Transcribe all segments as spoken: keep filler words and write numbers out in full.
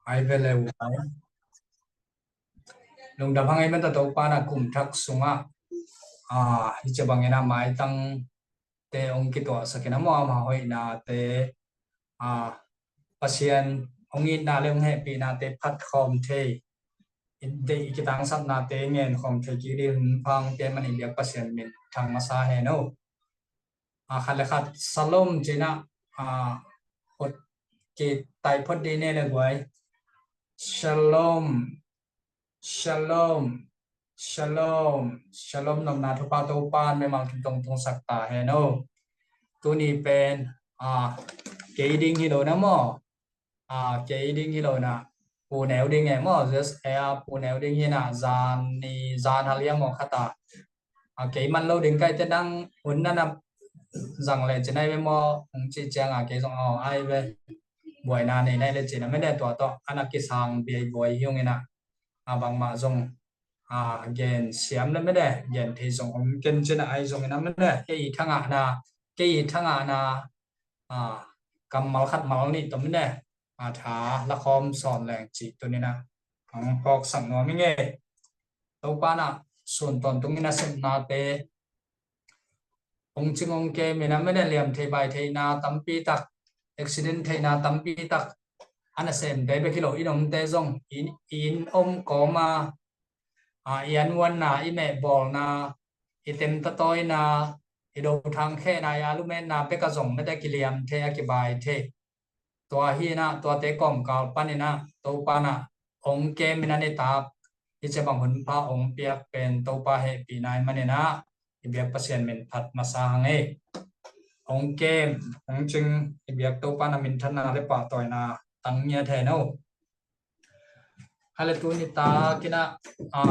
Ai ve le uh ai. Lungdam hang ei menta Topa na kum thak sungah, ah, hi ce bangin a maitang te ong kituahsak in a maw ama hoihna te, ah, Pasian ong itna le ong hehpihna te phat khawm thei, i deih i kitangsapna te ngen khawm thei kik ding hun phang te man i biak Pasian min thang masa hen o. A khat le khat Shalom cina, a, phot kitai phot ding ne le guai. Shalom, Shalom, Shalom, Shalom nopna thupha Topa in mimal kim tong tungsak ta hen o. Tuni pen, a, kei ding hi lo na maw. A, kei ding hi lo na, pu neu ding e maw, Z S A a pu neu ding hi na, zan ni, zan hal ia maw khata. A, kei man lo ding kai te dang hun na na zang le cin ai ve maw, hong ci ciang a kei zong aw ai ve. Buaina nei nai le cin a mene tua tawh, a na kisang biai buai hiung ina. A, bangmah zong, a, gen siam le mene, gen thei zong om ken cin a ai zong ina mene, kei i thangah na, kei i thangah na, a, kammal khat mal nih tawh mene, a, tha la khawm sawn leng cih tuni na hong phawksak nuam i ngei. Topa na sun tawntung ina sepna te hong cing hong kem ina mene liam thei bai theina tampi tak, accident theina tampi tak, a na sem te bek hi lo in om te zong in, in om kawma, a, i an uanna, i mehbawlna, i temtatawina, i do thang khehna, i a lumetna bek a zong mete kiliam thei a kibai thei. Tua hi na, tuate kawmkal pan ina, Topa na, ong kem ina nitak, hi ce bang hun pha ong piak pen Topa hehpihna i man ina, i biak Pasian min phat masa hang ei. Ong kem, ong cing, i biak Topa na minthanna le pahtawina tang ngiat hen o. Hale tuni tak ina, a,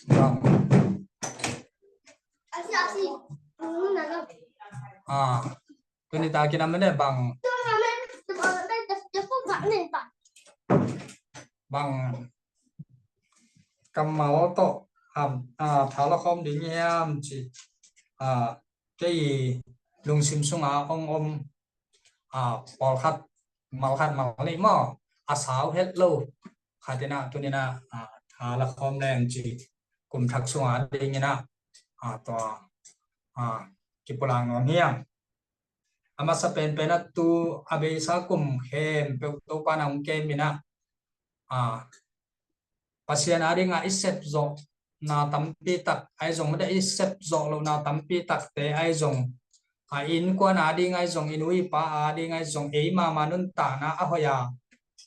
bang. A, tuni tak ina mene bang. Bang kammal tawh, a, a, tha la khawm ding hiam ci. A, kei lungsim sunga ong om, a, pawlkhat, malkhat, mal nih maw, a sau het lo khat ina, tuni na, a, tha la khawm leng ci, kum thak sunga ding ina, a, tua, a, kipulak nuam hiam. A masa penpen a tu, a beisa kum khempeuh Topa na ong kem ina, a, Pasian a dinga i sep zawhna tampi tak ai zong mete i sep zawh lohna tampi takte ai zong, a, innkuan a ding ai zong, i nu i pa a ding ai zong, ei mama nuntakna a hoih a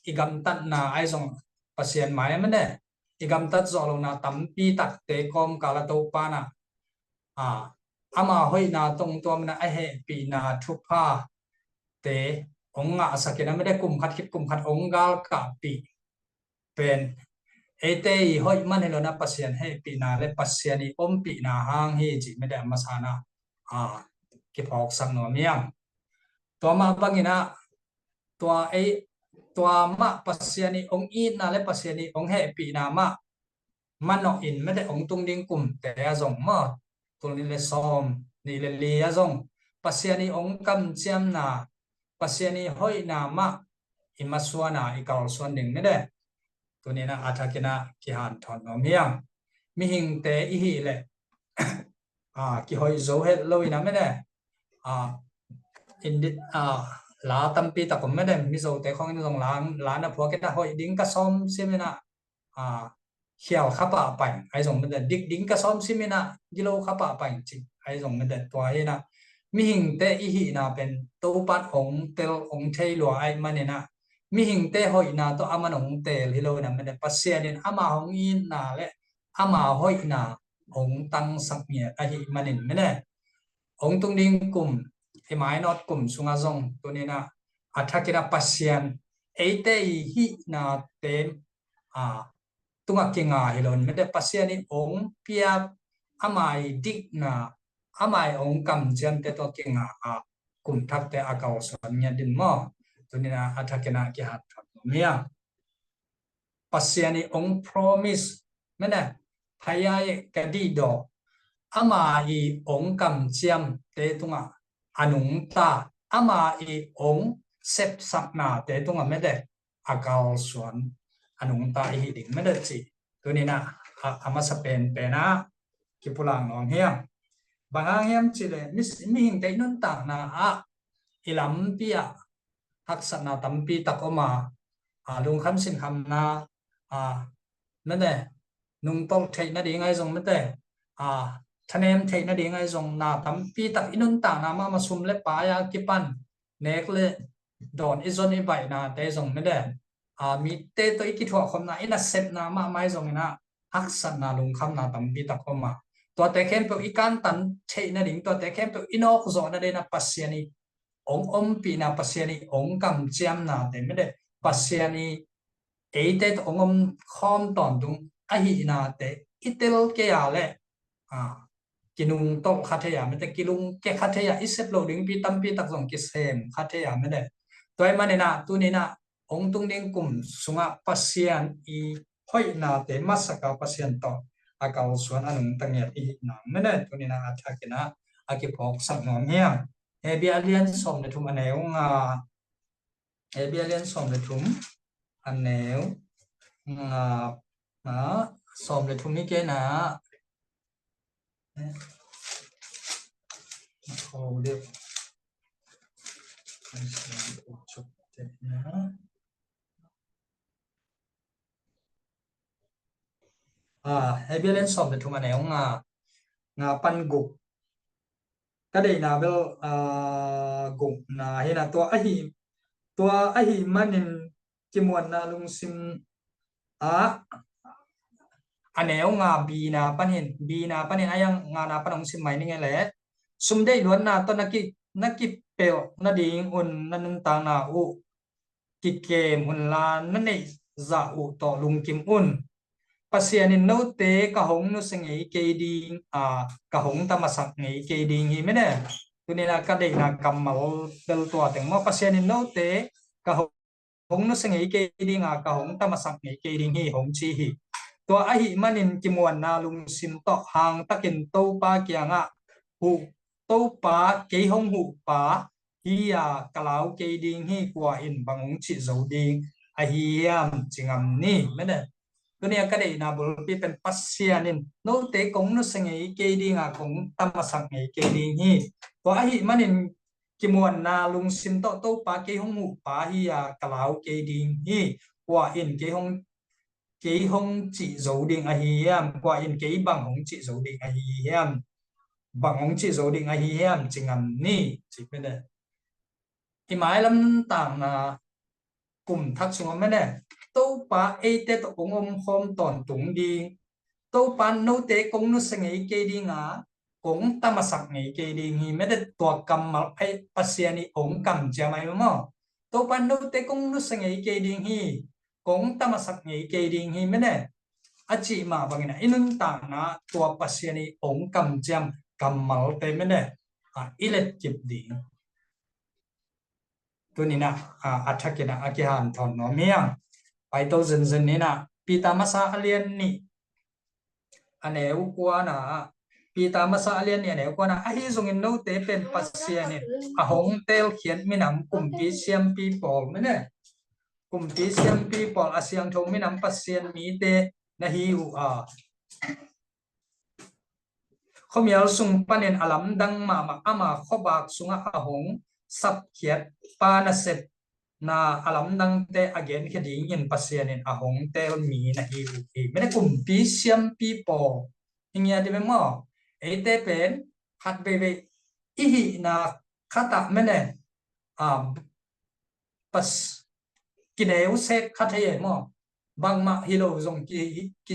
i gamtatna ai zong Pasian mai a mete i gamtat zawh lohna tampi takte kawmkal a Topa na, a, ama hoihna tongtuam ina a hehpihna thupha te ong ngahsak ina mete kum khat khit kum khat ong galkahpih pen eite i hoih man hi lo na Pasian hehpihna le Pasian i ompihna hang hi ci mete a masa na, a, kiphawksak nuam hiam. Tua mah bang ina, tua ei, tua mah Pasian i ong itna le Pasian i ong hehpihna mah manawh in mete ong tung ding kumte a zong maw, tul nih le sawm nih le li a zong Pasian i ong kamciamna, Pasian i hoihna mah i masuana i kalsuan ding mete. Tuni na a thak ina kihanthawn nuam hiam. Mihingte i hih leh, a, kihoih zo het lo ina mete, a, indi, a, la tampi tak om mete, Mizote khawng in zong la, la na phuak ina hoih ding ka sawm sim ina, a, khial kha pah paing ai zong mete, dik ding ka sawm sim ina gilo kha pah paing ci ai zong mete, tua hi na mihingte i hihna pen Topa in ong tel ong thei lua ai man ina, mihingte hoihna tawh aman ong tel hi lo ina mete, Pasian in ama hong itna le ama hoihna ong tangsak ngiat ahih manin mete, ong tung ding kum, i mainawt kum sunga zong tuni na a thak ina Pasian eite i hihna te, a, tunga kinga hi lo in mete, Pasian i ong piak, ama i dikna, ama i ong kamciamte tawh kinga a kum thakte a kalsuan ngiat ding maw. Tuni na a thak ina kihanthawn nuam hiam. Pasian i ong promise mete, phaya i ka dih daw, ama i ong kamciamte tunga a nungta, ama i ong sepsaknate tunga mete a kalsuan a nungta i hi ding mede ci. Tuni-in ah a, a masa penpen ah kipulak nuam hiam? Bang hang hiam cih leh mi, mihingte i nuntakna ah i lampi ah haksatna tampi tak om a, a, lungkham sinkhamna, a, mede, nungtolh theih nading ahi zong mede, a, thanem theih nading ahi zong na tampi tak i nuntakna mahmah sum le pai a kipan nek le dawn i zon i baihnate zong mede, a, mite tawh i kithuahkhopna, i nasepna mahmah ahi zongin ah haksatna lungkhamna tampi tak om a, tuate khempeuh i kantan theih nading, tuate khempeuh i nawk zawh nading ah Pasian i ong ompihna, Pasian i ong kamciamnate mede, Pasian i eite tawh ong om khawm tawntung ahihnate i tel kei a leh, a, kinungtolh kha thei a mede, kilungkia kha thei a, i sep loh dingpi tampi tak zong kisem kha thei a mede. Tua ahih manin ah tuni-in ah ong tung ding kum sungah Pasian i hoihnate masak a Pasian tawh a kalsuan a nungta ngiat i hih nang mede, tuni-in ah a thakin ah a kiphawksak nuam hiam? Hebru a lian sawm le thum a neu nga, Hebru a lian sawm le thum a neu nga, nga, sawm le thum hi kei na. A, Hebru a lian sawm le thum a neu nga, nga pan guk. Ka deihna bel, a, gukna hi na, tua ahi, tua ahih manin kimuanna lungsim ah, a neu nga bina panin, bina panin a yang ngana pan hong sim mai ning e leh, sum deih luatna tawh na ki, na kipelh nading un na nuntakna uh kikem unla, na neih zah uh tawh lungkim un. Pasian in note ka hong nusia ngei kei ding a, ka hong tamasak ngei kei ding hi mede. Tuni-in ah ka deihna kammal bel tua teng maw, Pasian in note ka hong hong nusia ngei kei ding a, ka hong tamasak ngei kei ding hi hong ci hi. Tua ahih manin kimuanna lungsim tawh hangtakin Topa kiangah huh, Topa, kei hong huhpa hi a, ka lau kei ding hi, kua in bang hong cih zo ding ahi hiam ci ngam ni mede. Tuni-a ka deihna bulpi pen Pasian in note kong nusia ngei kei ding a, kong tamasak ngei kei ding hi. Tua ahih manin kimuanna lungsim tawh Topa kei hong huhpa hi a, ka lau kei ding hi. Kua in kei hong, kei hong cih zo ding ahi hiam? Kua in kei bang hong cih zo ding ahi hiam? Bang hong cih zo ding ahi hiam ci ngam ni, ci pene. I mailam nuntakna kum thak sungah mene, Topa eite tawh hong om khawm tawntung ding. Topa note kong nusia ngei kei ding a, kong tamasak ngei kei ding hi. Mene tua kammal pai Pasian i hong kamciam ahi maw? Topa note kong nusia ngei kei ding hi, kong tamasak ngei kei ding hi. Mene a cih mah bangin a i nuntakna tua Pasian i hong kamciam kammalte mene a i letkip ding. Tuni-in a, a, a thakin a, a kihanthawn nuam hi hang. Paito zenzen ni-in a, Peter masa a lian nih a neu kuana, Peter masa a lian nih a neu kuana, ahi zongin note pen Pasian in a hong teelkhiat minam kumpi siampi pawl mene, kumpi siampi pawl a siangtho minam Pasian mite na hi uh a, khuamial sung panin a lamdang mahmah ama khuavak sungah a hong sapkhiat pa nasepna a lamdangte a genkhia dingin Pasian in a hong teel mi na hi uh hi. Mene kumpi siampi pawl hi ngiat i ve maw? Eite pen khat veivei i hihna khatah mene, a, pas, kineu sek kha thei e maw? Bangmah hi lo zong ki, ki,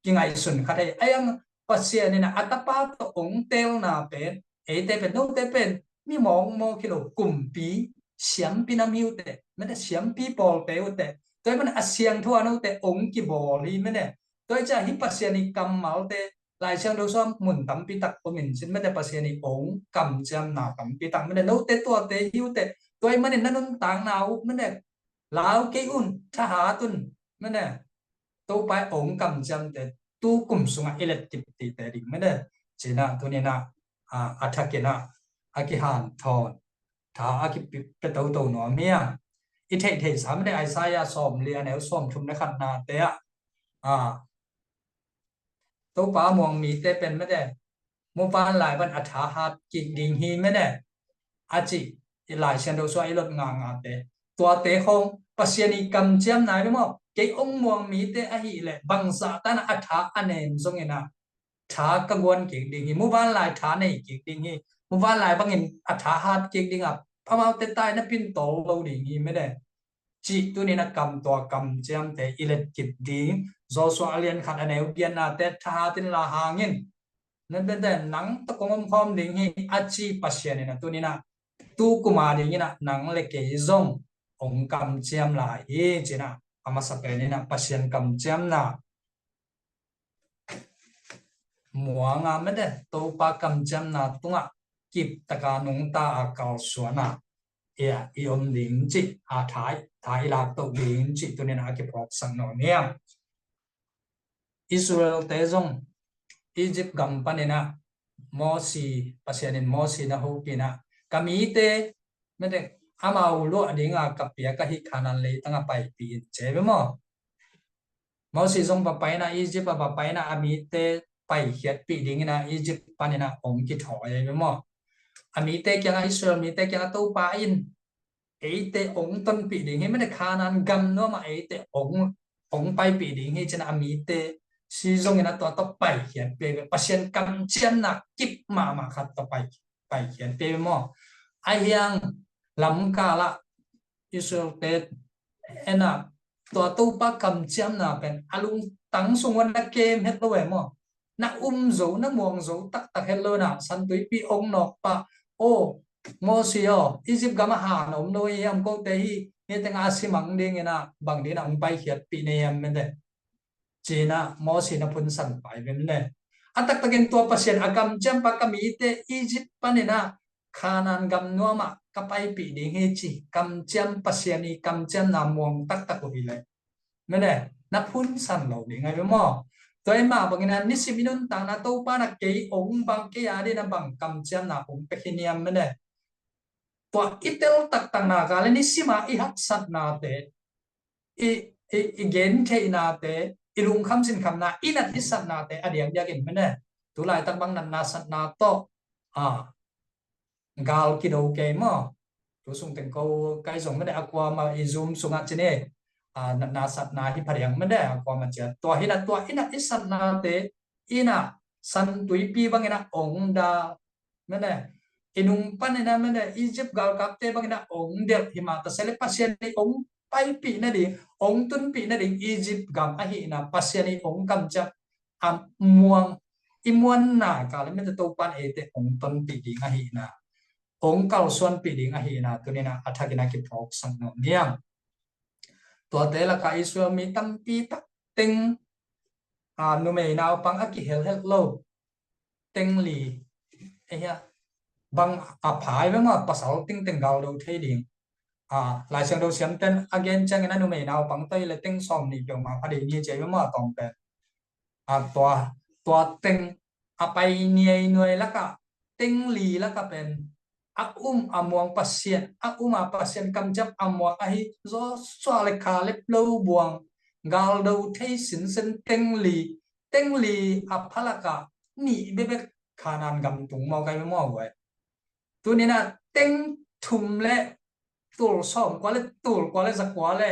kingaihsun kha thei. Ahi hang Pasian in a tapa tawh hong teelna pen, eite pen, note pen mi mawkmawk hi lo, kumpi siampi nam hi uh teh, mete siampi pawlte uh teh. Tua ahih manin a siangtho a note hong kibawl hi mene. Tua ahih ciang hih Pasian i kammalte Lai Siangtho sungah mun tampi tak om in cin, mete Pasian i hong kamciamna tampi tak mene note tuate hi uh teh. Tua ahih manin na nuntakna uh mene lau kei un, thahat un, mene Topa i hong kamciamte tu kum sungah i letkip tite ding mene. Ci-in a tuni-in a, a, a thakin a, a kihanthawn tha a kipia toto nuam hi hang. i theihtheih sam de Isaiah sawmli a neu sawmthum le khatnate ah, a, Topa muang mite pen mete, muvanlai pan a tha hat kik ding hi mete, a ci i Lai Siangtho sua i lot ngangate. Tuate khong Pasian i kamciamna hi maw? Kei ong muang mite ahih leh bangzah tan a tha a nem zongin a tha ka guan kik ding hi, muvanlai tha nei kik ding hi, muvanlai bangin a tha hat kik ding a, amaute tai na pin tol lo ding hi mete. Cih tunin a kam tua kamciamte i let kip ding. Joshua a lian khat a neu giatnate thahat in la hangin, nang tawh kong om khawm ding hi a ci Pasian in a tunin a tu kum a dingin a nang le kei zong ong kamciam lai hi ci-in a, a masa pen in a Pasian kamciamna muang a mete, Topa kamciamna tungah kiptak a nungta a kalsuan a, ia, i om ding cih a tha i, tha i lak to ding cih tunin a kiphawksak nuam ing. Israel-te zong Egypt gam panin a Mosi, Pasian in Mosi na hopih in a, ka mite mete, amau luah ding a ka piak ahi Kanaan leitang a paipih in ci hi ve maw? Mosi zong va pai in a, Egypt a va pai in a, a mite paikhiatpih dingin a Egypt panin a ong kithawi hi ve maw? A mite kiangah, Israel mite kiangah Topa in eite ong tonpih ding hi mete, Kanaan gam nuam ah eite ong, ong paipih ding hi ci-in a mite si zongin a tua tawh paikhiatpih hi ve. Pasian kamciamna kip mahmah khat tawh pai, paikhiatpih hi ve maw? Ahi hang lamkal ah Israel-te in a tua Topa kamciamna pen a lungtang sung uah na kem het lo hi maw? Na um zo, na muang zo taktak het lo in a, San Tuipi ong nawk pah, aw, Mosi aw, Egypt gam ah han om lo hi hiam, kote hi, hih teng a si mang dingin a bang dingin a ong paikhiatpih na hiam mete, ci-in a Mosi na phunsan pah hi ve mete. A taktakin tua Pasian a kamciam pa, ka mite Egypt panin a Kanaan gam nuam ah ka paipih ding hi ci kamciam, Pasian i kamciamna muang taktak uh hi leh mete, na phunsan lo ding ahi ve maw? Tua ahih mah bangin a nisim i nuntakna Topa in a kei ong bang, kei a dingin a bang kamciamna ong pia hi hiam mete. Tua i tel taktakna kal le nisim a i haksatnate, i, i, i gentheihnate, i lungkham sinkhamna, i nat i satnate a diakdiakin mete, tu laitak bang natna satna tawh a gal kido kei maw? Tu sung teng ko kai zong mete, a kuamah i Zoom sungah ci ni, a, natna satna hi phadiang mete, a kuamah ciat. Tua hi in a, tua i nat i satnate in a San Tuipi bangin a ong dal mete, i nung panin a mete, Egypt galkapte bangin a ong delh hi mah ta se le Pasian i ong paipih nading, ong tunpih nading Egypt gam ahihna, Pasian i ong kamciam a muang, i muanna kal le mete Topa in eite ong tonpih ding ahihna, ong kalsuanpih ding ahihna tunin a, a thakin a kiphawksak nuam ing. Tuate lakah Israel mi tampi tak teng, a, numei naupang a kihel het lo teng li, eh, hia, bang a pha hi ve maw, pasal tengteng gal do thei ding. A, Lai Siangtho siamten a gen ciangin a numei naupang tawh hi le teng sawmnih peuhmah pha ding hi ci hi ve maw, a tawm pen. A, tua, tua teng a pai niainuai lakah teng li lakah pen a um a muang Pasian, a um a Pasian kamciam a muang ahi Joshua le Caleb lo buang, gal do thei sinsen teng li, teng li a pha lakah nih bekbek Kanaan gam tung mawk ahi maw guai. Tunin a teng thum le tul sawmkua le tul kua le zakua le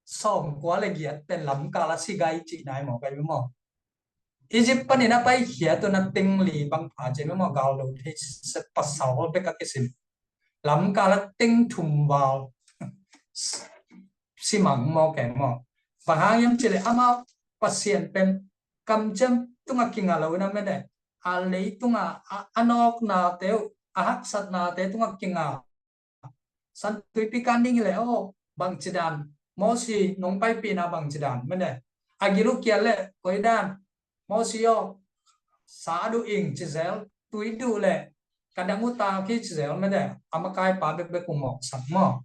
sawmkua le giat pen lamkal a si gai cihna hi mawk ahi maw. Egypt panin a paikhiat un a teng li bang pha ci hi maw, gal do thei se pasal bek a kisim. Lamkal a teng thum val si mang mawk ahi maw. Bang hang hiam cih leh amau Pasian pen kamciam tungah kinga lo in a mete, a leitung a, a, a nawknate uh, a haksatnate tungah kinga. San Tuipi kan ding hi leh, aw, bangci dan, Mosi nong paipihna bangci dan mete, a gil uh kial leh koi dan, Mosi aw, sa duh ing ci zel, tui duh leh ka dang uh tak hi ci zel mete, a makaipa bekbek uh mawksak maw.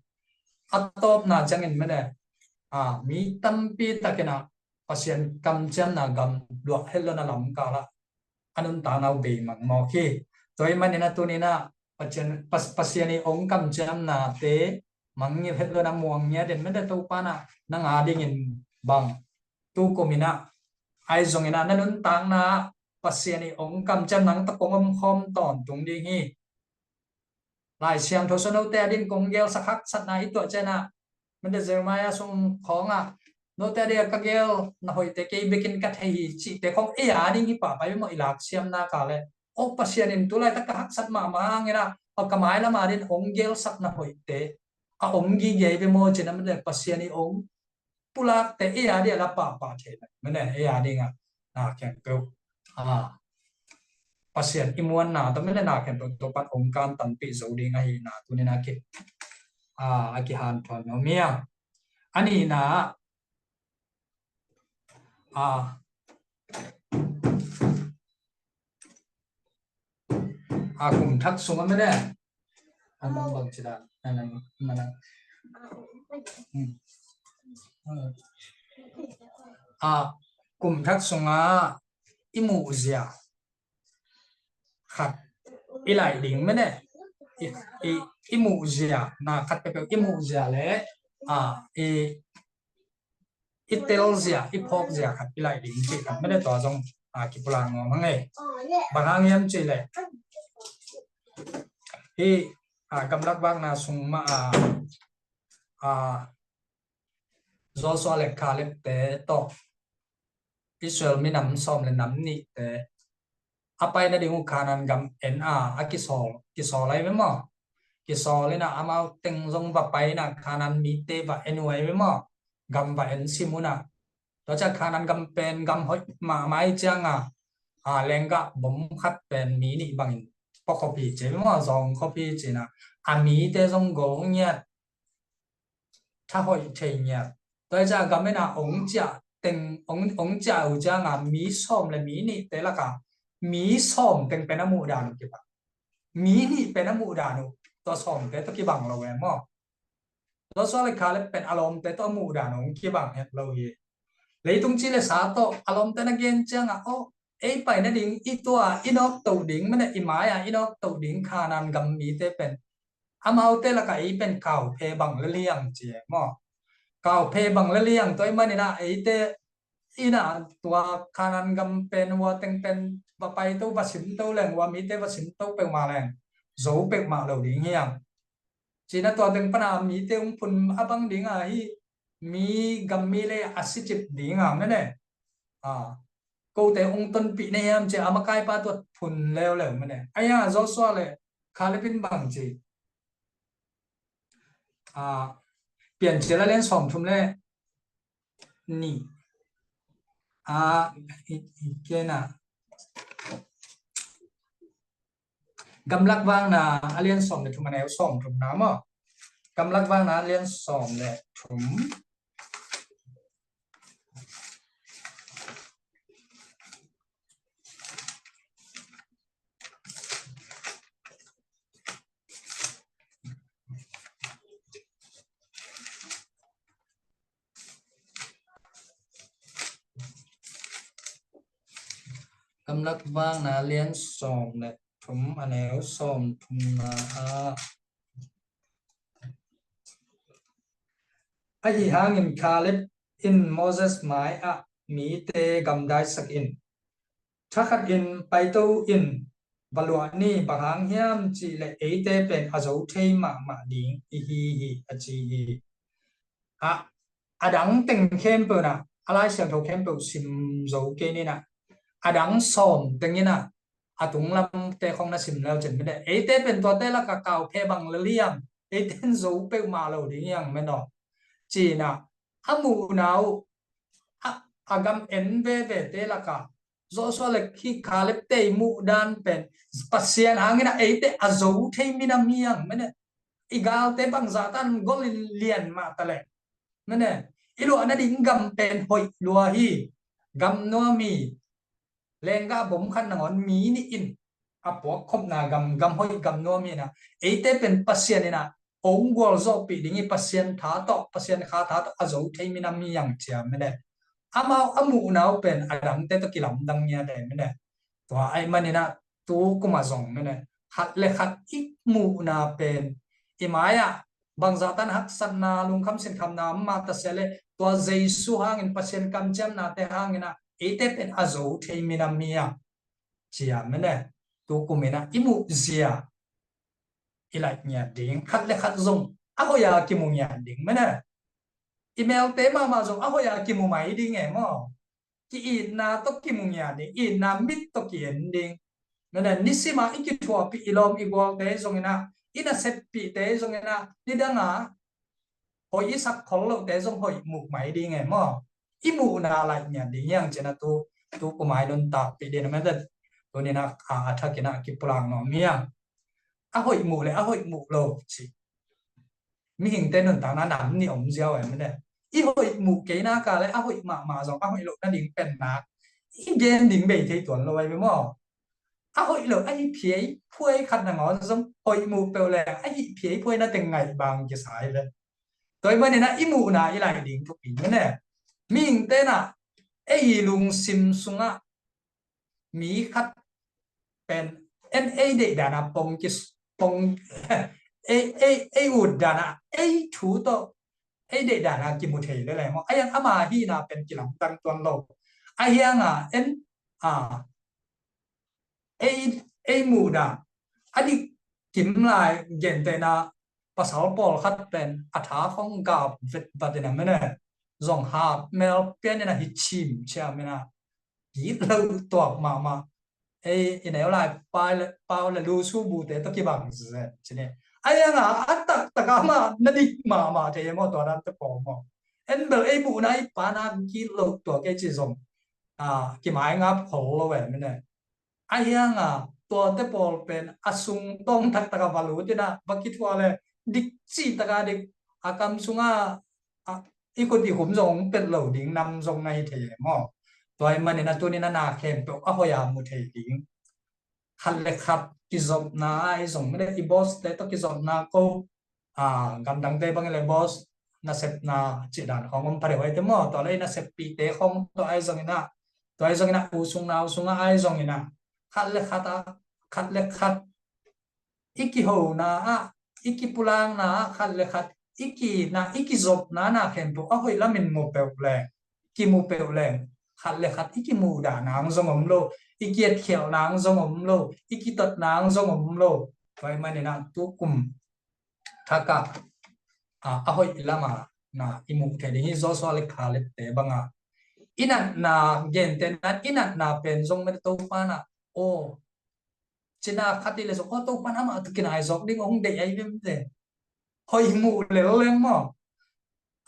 A tawpna ciangin mete, a, mi tampi takin a Pasian kamciamna gam luah het lo in a lamkal ah a nuntakna uh bei mang mawk hi. Tua ahih manin a tunin a Pasian, Pas-, Pasian i ong kamciamnate mangngilh het lo-in ah muang ngiat in mede, Topa in ah nang a dingin bang tu kum in ah, ahi zongin ah na nuntakna ah Pasian ii ong kamciam nang tawh kong omkhawm tawntung ding hi. Lai Siangtho sung note a dingin kong gelsak haksatna i tuah ciangin ah, mede Jeremiah sung khawng ah, note a dingin ka gelna hoihte kei bekin ka thei hi cihte khawng ei a ding hi pahpah hi maw, i laksiamna ka le. O Pasian in tu laitak ka haksat mahmah hangin ah, o ka mailam a dingin ong gelsak na hoihte a om gige hi ve maw ci-in ah, mede Pasian ii ong pulakte ei a dingin a la pahpah thei mene, ei a dingin ah na khempeuh, a, Pasian i muanna tawh mene na khempeuh Topa in ong kantanpih zo ding ahihna tuni-in a ki, a, a kihanthawn nuam hi. A nihna, a, a kum thak sungah mene, a, bang ci dan, na, na, na, na. Hmm. A, kum thak sungah i muhzia khat i laih ding mene, i, i, i muhzia na khat peuhpeuh i muhzia le, a, i i telzia, i phawkzia khat i laih ding cih khat mede, tua zong, a, kipulak nuam hang e. Bang hang hiam cih leh, hih, a, gamlak vakna sung mah a, a, Joshua le Caleb-te tawh Israel minam sawm le nam nihte a pai nading uh Kanaan gam en a, a kisawl, kisawl ahi ve maw? Kisawl in ah amau teng zong va pai in ah Kanaan mite va en uh ahi ve maw? Gam va en sim un ah. Tua ciang Kanaan gam pen gam hoih mahmah ahih ciangin ah, a, lenggah bom khat pen mi nih bangin pua khop hi ci ve maw? Zawng khop hi ci-in ah, a mite zong gol ngiat, thahoih thei ngiat. Tua hi ciang gam en a ong ciah teng, ong, ong ciah uh ciangin mi sawm le mi nihte lakah mi sawm teng pen a muhdan uh kibang. Mi nih pen a muhdan uh, tua sawmte tawh kibang lo e maw? Joshua le Caleb pen a lawmte tawh a muhdan uh kibang het lo hi. Leitung ci le sa tawh a lawmte na gen ciangin, aw, ei pai nading i tua i nawktoh ding mene, i mai-a i nawktoh ding Kanaan gam mite pen amaute lakah ei pen kauphe bang le liang ci e maw? Kauphe bang le liang tua ahih manin ah eite in ah tua Kanaan gam pen hua teng pen va paito, va simto leng, hua mite va simto peuhmah leng zo peuhmah lo ding hi hang. Ci-in ah tua teng pan a mite hong phun a bang ding a, hih mi gam mi le a sicip ding a mene. A, kote hong tonpih na hiam ci-a a makaipa tua phun leuleu mene. Ahi hang Joshua le Caleb in bang ci, a, Piancil a lian sawmthum le nih, a, i, i kena, Gamlak Vakna a lian sawm le thum, a neu sawmthumna maw? Gamlak Vakna a lian sawm le thum. Gamlak Vakna a lian sawm le thum, a neu sawmthumna ah, ahi hangin Caleb in Moses mai-ah mite gamdaisak in, thakhatin paito in va luah ni, bang hang hiam cih leh eite pen a zo thei mahmah ding i hi hi, a ci hi. A, a dang teng khempeuh in ah, a Lai Siangtho khempeuh sim zo kei ni in ah, a dang sawm teng in ah, a tunglamte khawng na sim leu cin mene, eite pen tuate lakah kauphe bang le liang, eite in zo peuhmah lo ding hi hang mene aw, ci-in ah, a muhna uh, a, a gam en vevete lakah Joshua le hih Caleb-te i muhdan pen Pasian hangin ah eite a zo thei minam hi hang mene. I galte bangzah tan gol in lian mah ta leh mene, i luah nading gam pen hoih lua hi, gam nuam hi. Lenggah bom khat nangawn mi nih in a puak khopna gam, gam hoih gam nuam hi in ah, eite pen Pasian in ah hong gualzawhpih ding hi, Pasian tha tawh, Pasian kha tha tawh a zo thei minam hi hang ci a mene. Amau a muhna uh pen a dangte tawh kilamdang ngiat e mene. Tua ahih manin ah tu kum ah zong mene, khat le khat i muhna pen i mai-ah bangzah tan haksatna, lungkham sinkhamna om mah ta se leh, tua Jesu hangin, Pasian kamciamnate hangin ah eite pen a zo thei minam hi a, ci a mene. Tu kum in ah i muh zia i laih ngiat ding, khat le khat zong a hoih a kimu ngiat ding mene. I melte mahmah zong a hoih a kimu mai ding e maw. Ki-itna tawh kimu ngiat ding, itna mit tawh ki-en ding. Mene, nisim a i kithuahpih i lawm i gualte zongin ah, i naseppihte zongin ah, nidang a hoih i sak khol lohte zong hoih muh mai ding e maw. I muhna laih ngiat ding hi hang ci-in ah tu, tu kum a i nuntakpih ding a mene. Tuni in ah a, a thak in ah kipulak nuam hi hang. A hoih muh le a hoih muh lo ci. Mihingte nuntakna nam nih om ziau e mene. I hoih muh kei nak leh a hoih mahmah zong a hoih loh nading pen nak i gen ding bei thei tuan lo ai ve maw. A hoih lo, a hih phial phuai khat nangawn zong hoih muh peuh leh a hih phial phuai na teng ngaih bang kisa hi ve. Tua ahih manin ah i muhna i laih ding thupi mene. Mihingte in ah ei lungsim sungah mi khat pen en ei deih dan a pong ki, pong, ei, ei, ei ut dan a, ei thu tawh ei deih dan a kimu thei lel e maw. Ahi hang ama hihna pen kilamdang tuan lo. Ahi hang a en a ei, ei muh dan a dik kim lai, gentehna pasal pawlkhat pen a tha khong gap vetvat in a mene, zong hap mel pian in a hi chim ciam in a, gitloh tuak mahmah. Ei, i neu lai pau le, pau le lusu bute tawh kibang zen ci ni. Ahi hang a a taktak a amah na dik mahmah thei e maw, tua dante pawl maw. En bel ei muhna i pana gitloh tuak ei ci zong a, kimaingap khol lo e mene. Ahi hang a tuate pawl pen a sung tawng taktak a va lut in a va kithuah leh dik cih tak a dik, a kam sungah a, i khut i khum zong hong pet lo ding nam zong na hi thei e maw. Tua ahih manin a tuni in a na khempeuh a hoih a mu thei ding. Khat le khat kizopna ahi zong mene, i boss te tawh kizopna ko, a, gamdangte bangin le boss nasepna cih dan khong om pha deuh ahi te maw. Tua le i naseppihte khong tawh ahi zongin a, tua ahi zongin a u sung nau sungah ahi zongin a, khat le khat a, khat le khat i kihona ah, i kipulakna ah, khat le khat i ki-itna, i kizopna na khempeuh a hoih lamin mu peuh leng, kimu peuh leng, khat le khat i kimuhdah nang zong om lo, i kietkhialh nang zong om lo, i kitot nang zong om lo. Tua ahih manin a tu kum thak ah, a, a hoih lam a na i muh thei ding hi. Joshua le Caleb te bang a, i natna, gentehna i natna pen zong mete, Topa in a, aw, cina khat i le zong, aw, Topa in amah tawh kinai zawk ding hong deih ahi veve. Hoih muh lel leng maw.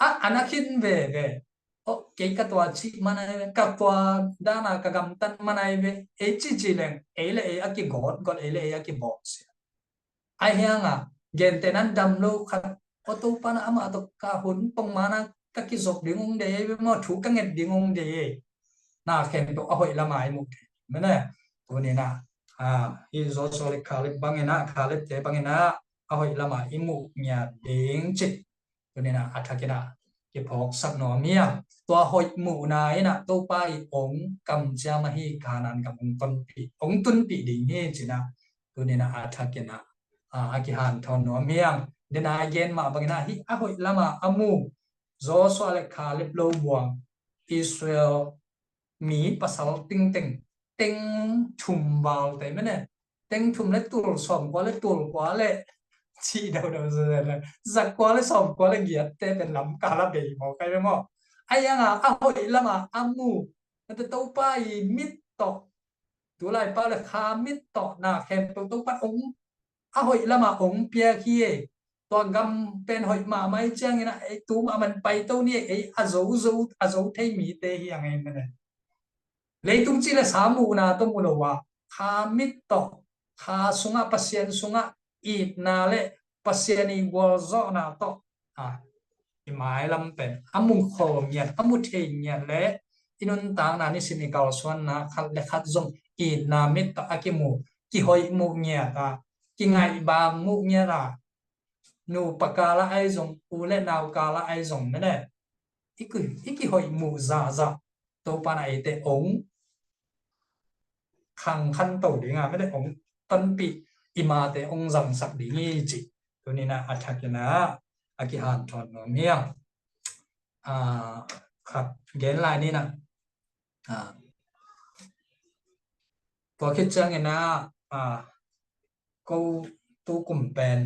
A, a na khin veve. Aw, kei ka tua cih man ahi ve, ka tua dan a ka gamtat man ahi ve. Ei cih cih leng, ei le ei a kigawt gawt, ei le ei a kibawlsia. Ahi hang a, gentehna in dam lo khat, aw, Topa in a amah tawh ka hun pong man a ka kizop ding hong deih ahi ve maw, thu ka nget ding hong deih e. Na khempeuh a hoih lam a i muh thei mene. Tuni in a, a, hi Joshua le Caleb bangin a, Caleb te bangin a, a hoih lam a i muh ngiat ding cih tuni in a, a thak in a kiphawksak nuam hi a. Tua hoih muhna in a Topa i hong kamciam ahi Kanaan gam hong tonpih, hong tunpih ding hi ci in a, tuni in a, a thak in a, a, a kihanthawn nuam hi a. Dena i gen mah bangin a, hih a hoih lam a a mu Joshua le Caleb lo buang Israel mi pasal tingteng, teng thum valte mene, teng thum le tul sawmkua le tul kua le, cih daudau zen le, zakua le sawmkua le giatte pen lamkal a bei mawk ahi ve maw. Ahi hang a, a hoih lam a a mu, nate Topa i mit tawh, tulai pau le kha mit tawh na khempeuh Topa in hong, a hoih lam a hong piak hi e. Tua gam pen hoih mahmah ahih ciangin a, ei tu mahmah in paito ni e, ei a zo zo, a zo thei mite hi hang e mene. Leitung ci le sa muhna tawh mu lo a, kha mit tawh, kha sungah, Pasian sungah itna le Pasian i gualzawhna tawh, a, i mailam pen a mu khol ngiat, a mu thei ngiat le i nuntakna, nisim i kalsuanna khat le khat zong itna mit tawh a kimu, kihoih muh ngiat a, kingaihbang muh ngiat a, nupa kal ah ahi zong, u le nau kal ah ahi zong mene, i ki, i kihoih muh zahzah Topa in a eite hong khangkhanto ding a, mete hong tonpih, i mate hong zangsak ding hi ci. Tuni in a, a thak in a, a kihanthawn nuam hi a. Ah, khat gen lai ni na. Ah, tua khit ciangin ah, ah, ko tu kum pen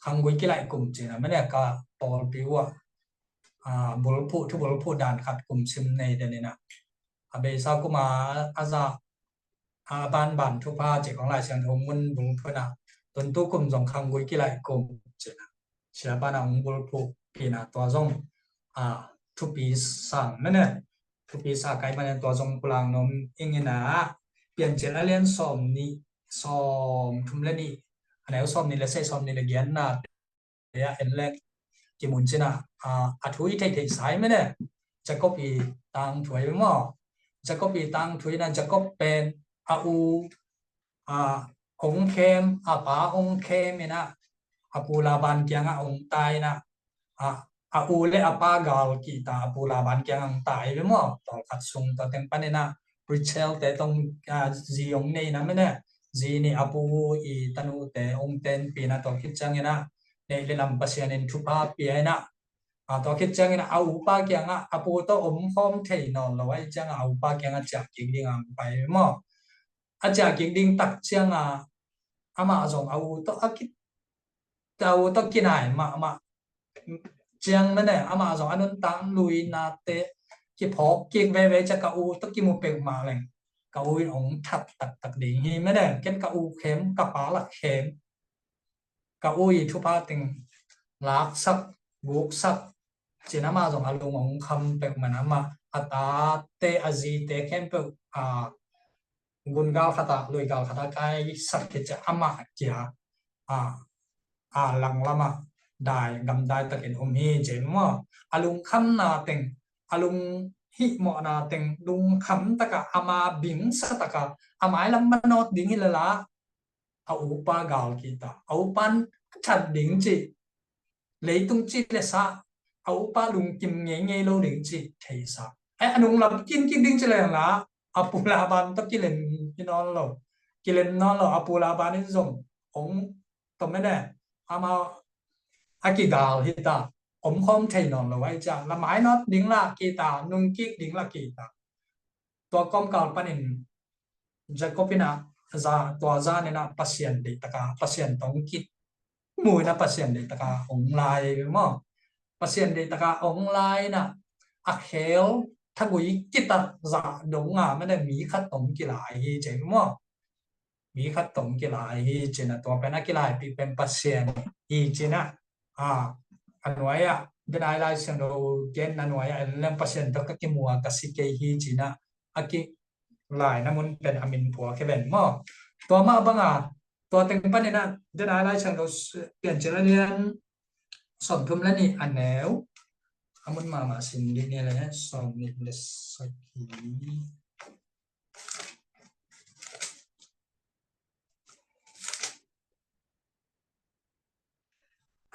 khanggui kilaih kum cih na mene ka pawlpi uh ah, ah, bulphuh, thu bulphuh dan khat kum sim nei den in ah. A beisa kum a, a za a banban thupha cih khong Lai Siangtho mun bulphuh in ah, tun tu kum zong khanggui kilaih kum cih na. Siapa in ah hong bulphuh pi in ah tua zong, ah, thupi sang mene. Thupi sa kai mene tua zong pulak nuam ing in ah. Piancil a lian sawm nih, sawm thum le nih, a neu sawm nih le sagih, sawm nih le giatna te ah en leng kimu in cih na, ah, a thu i theihtheih sa hi mene. Jacob i tangthu hi maw. Jacob i tangthu in ah Jacob pen a u, ah, hong khem, a pa hong khem in ah, a pu Laban kiangah hong tai in ah, ah, a u le a pa gal kihta, a pu Laban kiangah hong tai hi maw. Tawlkhat sung tua teng panin ah Rachel te tong, ah, zi hong nei na mene. Zi nih a pu i tanute hong tenpih in ah tua khit ciangin ah neih le lam Pasian in thupha pia in ah, ah, tua khit ciangin ah a upa kiangah a pu tawh omkhawm thei nawn lo ahih ciangah a upa kiangah ciah kik ding a hong pai hi maw. A ciah kik ding tak ciangah amah zong a u tawh a ki, a u tawh kinai mahmah ciang mene, amah zong a nuntak luinate kiphawk kik veve ciang ka u tawh kimu peuhmah leng ka u in hong that taktak ding hi mene. Ken ka u khem, ka pa lak khem, ka u i thupha teng laksak, guksak cih na amah zong a lung hong kham peuhmah in amah a tate, a zite khempeuh, ah, gun gal khat ah, lui gal khat ah kaisak khit ciang amah kia, ah, ah, langlam ah dai, gamdai takin om hi ci maw. A lungkhamna teng, a lunghihmawhna teng lungkham takah ama bingsa takah a mailam manawt ding hi lala, a upa gal kihta, a upan that ding cih, leitung cih le sa, a upa lungkim ngeingei lo ding cih theisa. Ai, a nunglam kin kik ding cih le la, a pu Laban tawh kilem hi nawn lo, kilem nawn lo, a pu Laban in zong hong tom mene, ama a kigal hita, omkhawm thei nawn lo ahih ciang la mainawt ding la kihta, nungkik ding la kihta. Tua kawmkal panin Jacob in ah za, tua zan in ah Pasian deih taka, Pasian tawh hong kimu in ah Pasian deih taka hong lai maw. Pasian deih taka hong lai in ah a khel thagui kitat zah dong a mene mi khat tawh hong kilai hi ci maw. Mi khat tawh hong kilai hi ci na, tua pen a kilaipih pen Pasian hi ci na. Ah, a nuai ah, denai Lai Siangtho gen a nuai ah en leng Pasian tawh ka kimu a ka si kei hi ci na, a kilaina mun pen a min phuak hi ven maw. Tua mah bang a, tua teng panin ah denai Lai Siangtho Piancil a lian sawmthum le nih a neu, a mun mahmah sim dih ni le, sawmnih le sagih.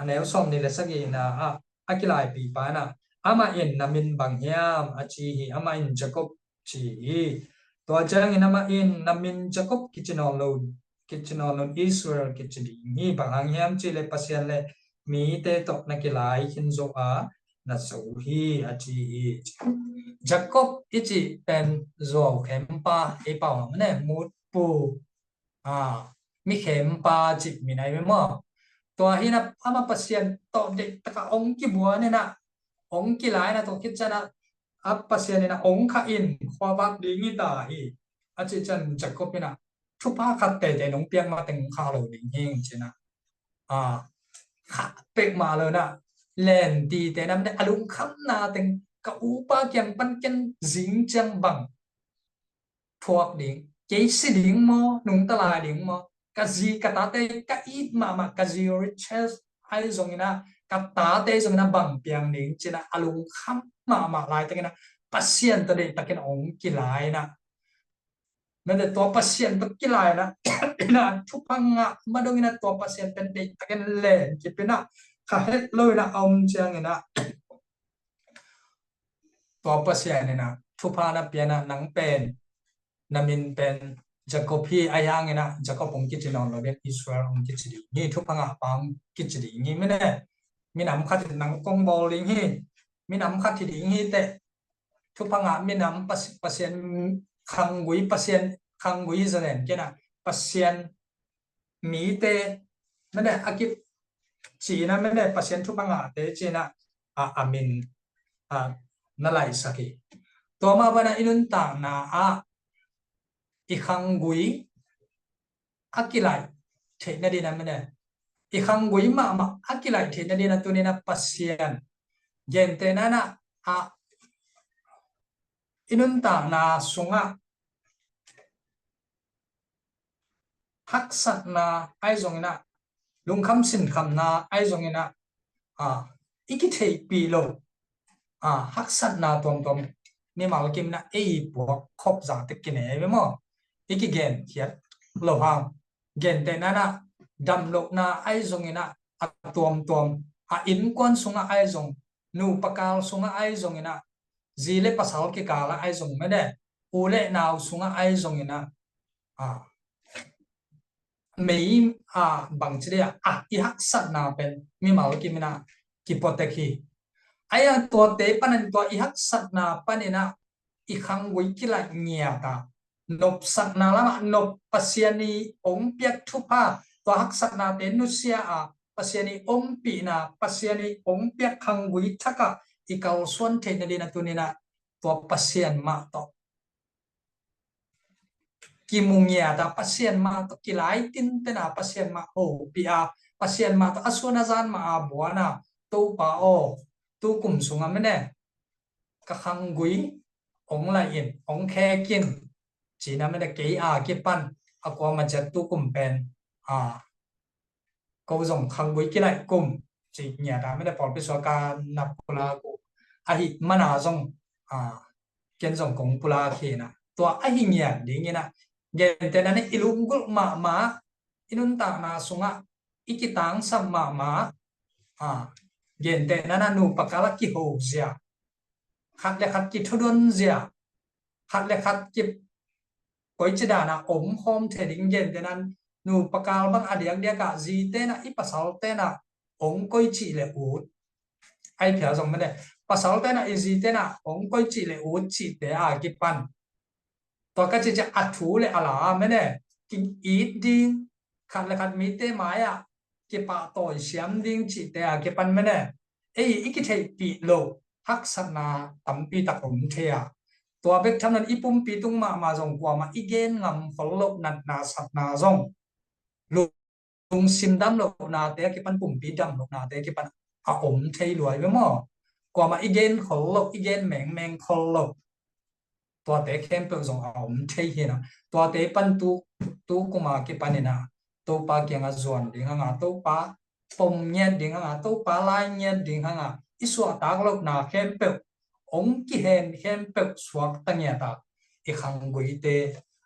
A neu sawmnih le sagihna ah a kilaipih pa in ah, amah in, "Na min bang hiam?" a ci hi. Amah in, "Jacob," ci hi. Tua ciangin amah in, "Na min Jacob kici nawn lo, kici nawn lo, Israel kici ding hi. Bang hang hiam cih leh Pasian le mite tawh na kilai khin zo a, na zo hi," a ci hi. Jacob i cih pen zuau khempa, ei pau lam ne, mutpu, a, mi khempa cih min ahi ve maw. Tua hi na, amah Pasian tawh deih taka hong kibuan in ah, hong kilai in ah, tua khit ciang ah, a Pasian in ah hong khah in, khuavak ding hi ta hi, a cih ciang Jacob in ah, thupha khat teitei nong piak mateng khah lo ding hi ci in ah, a, khah pek mah lo in ah, lentite nam ne, a lungkhamna teng, ka upa kiang pan ken zing ciang bang thuak ding, kei si ding maw, nungta lai ding maw, ka zi ka tate ka it mahmah, ka zi Rachel ahi zongin ah, ka tate zongin ah bang piang ding ci in ah, a lungkham mahmah laitakin ah, Pasian tawh deihtakin hong kilai in ah, mete tua Pasian tawh kilai in ah, in ah thupha ngah madongin ah, tua Pasian pen deihtakin len kip in ah, kha het lo in ah a om ciangin ah, tua Pasian in ah thupha na pia in ah, nang pen, na min pen Jacob hi, ahi hangin ah Jacob hong kici nawn lo ding, Israel hong kici ding hi, thupha ngah pa hong kici ding hi mene. minam khat in nang kong bawl ding hi, minam khat hi ding hi teh, thupha ngah minam, Pas-, Pasian khanggui, Pasian khanggui hi zaw nen kei na, Pasian mite, mene, a kip cina, mene, Pasian thupha ngahte cina, a, a min, a, na laisak hi. Tua mah bana i nuntakna ah i khanggui a kilaih theihna dina, mene, i khanggui mahmah a kilaih theihna dina tunina Pasian gentehna na a i nuntakna sungah haksatna ahi zongina, lungkham sinkhamna ahi zongina, a, i kitheihpih lo, a, haksatna tuamtuam mimal kimna ei puak khop zate kinei ve maw? I kigenkhiat lo hang, gentehna na damlohna ahi zongina, a tuamtuam, a innkuan sungah ahi zong, nupa kal sungah ahi zongina, zi le pasal kikala ahi zong, mene, u le nau sungah ahi zongina, a, mei, a, bangci dia, a, i haksatna pen mimal kimina kipotek hi. Ahi a tuate panin tua i haksatna panina i khanggui kilaih ngiata, nopsakna lamah nop, Pasian i ong piak thupha, tua haksatnate nusia a, Pasian i ompihna, Pasian i ong piak khanggui thakah i kalsuan theihna dina tunina tua Pasian mah tawh kimu ngiata, Pasian mah tawh kilai tintena, Pasian mah hopih a, Pasian mah tawh a suan a zan mah a buana, Topa aw, tu kum sunga, mene, ka khanggui ong laih in, ong khek in, cina, mene, kei a kipan a kuama ciat tu kum pen, a, ko zong khanggui kilaih kum ci ngiata, mene, pawlpi suaka na pulak uh ahi mana zong, a, ken zong kong pulak hi na. Tua ahi ngiat dingina, gentehna ni i lunggulh mahmah, i nuntakna sungah i kitangsam mahmah, a, gentehna na nupa kala kiho zia, khat le khat kithudon zia, khat le khat ki koici dana om khawm thei ding, gentehna nupa kal bang a diakdiaka zitena i pasaltena ong koici le ut. Ai phia zong, mene, pasaltena i zitena ong koici le ut cite a kipan, tua ka cici a thu le a la, mene, ki-it ding, khat le khat mite mai-ah kipahtawi siam ding cihte a kipan, mene, ei i kitheihpih loh haksatna tampi tak om thei a, tua bek tham loin i pumpi tung mahmah zong kuamah i gen ngam khol loh natna satna zong lungsim damlohnate a kipan, pumpi damlohnate a kipan a om thei luai ve maw? Kuamah i gen khol loh, i gen mengmeng khol loh, tuate khempeuh zong a om thei hi na. Tuate pan tu, tu kuma kipanina Topa kianga zuan ding hanga, Topa pom ngiat ding hanga, Topa lai ngiat ding hanga, i suahtak lohna khempeuh, ong kihen khempeuh suakta ngiata i khangguite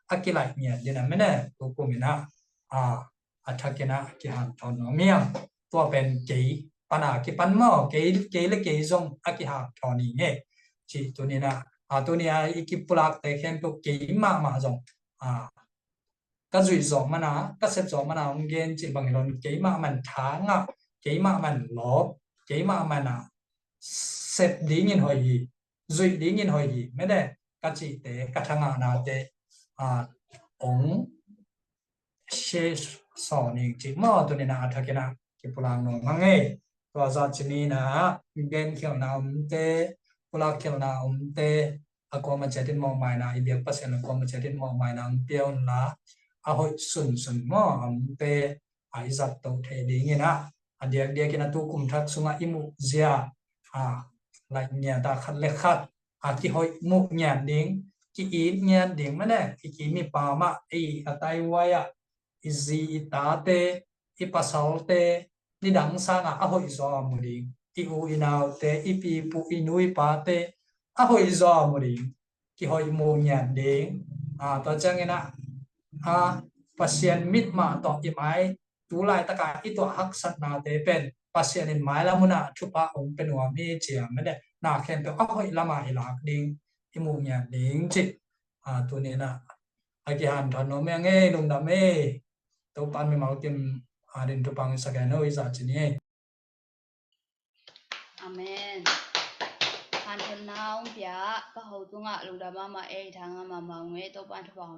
a kilaih ngiat dina, mene, tu kumina, a, a thakina a kihanthawn nuam hiam? Tua pen kei pana kipan maw, kei, kei le kei zong a kihanthawn hi nge. Ci tunina, a, tunia i kipulakte khempeuh kei mahmah zong, a, ka zuih zawh mana, ka sep zawh mana hong gen cih bang hi lo in, kei mahmah in tha ngah, kei mahmah in lawp, kei mahmah in a sep dingin hoih hi, zuih dingin hoih hi, mene, ka cihte, ka thangahnate, a, ong share sawh ning cih maw, tunina a thakina kipulak nuam hang e. Tua zah cinina, gen khialhna omte, pulak khialhna omte, a kuama ciatin mawhmaina, i biak Pasian a kuama ciatin mawhmaina hong pia unla, a hoih sunsun maw, a omte, a i zat toh thei dingina, a diakdiakin a tu kum thak sungah i muh zia, a, laih ngiata khat le khat a kihoih muh ngiat ding, ki-it ngiat ding, mene, i ki mipa mah, ei a taihuai ah i zi i tate, i pasalte, nidang sangah a hoih zaw a mu ding, i u i naute, i pipu i nu i pate a hoih zaw a mu ding, kihoih muh ngiat ding. A, tua ciangina, a, Pasian mit mah tawh i mai, tu laitaka i tuah haksatnate pen Pasian in mailam huna thupha hong pe nuam hi cia, mene, na khempeuh a hoih lama i lak ding, i muh ngiat ding cih, a, tunina a kihanthawn nuam hi a ngei, lungdam e. Topan mimal kim a din thupha hong i sak hen o, i zah ci ni e. Amen. Hanthotna hong pia ka ho tungah lungdam mahmah ei, thangah mahmah ung ei, Topa'n thupha hong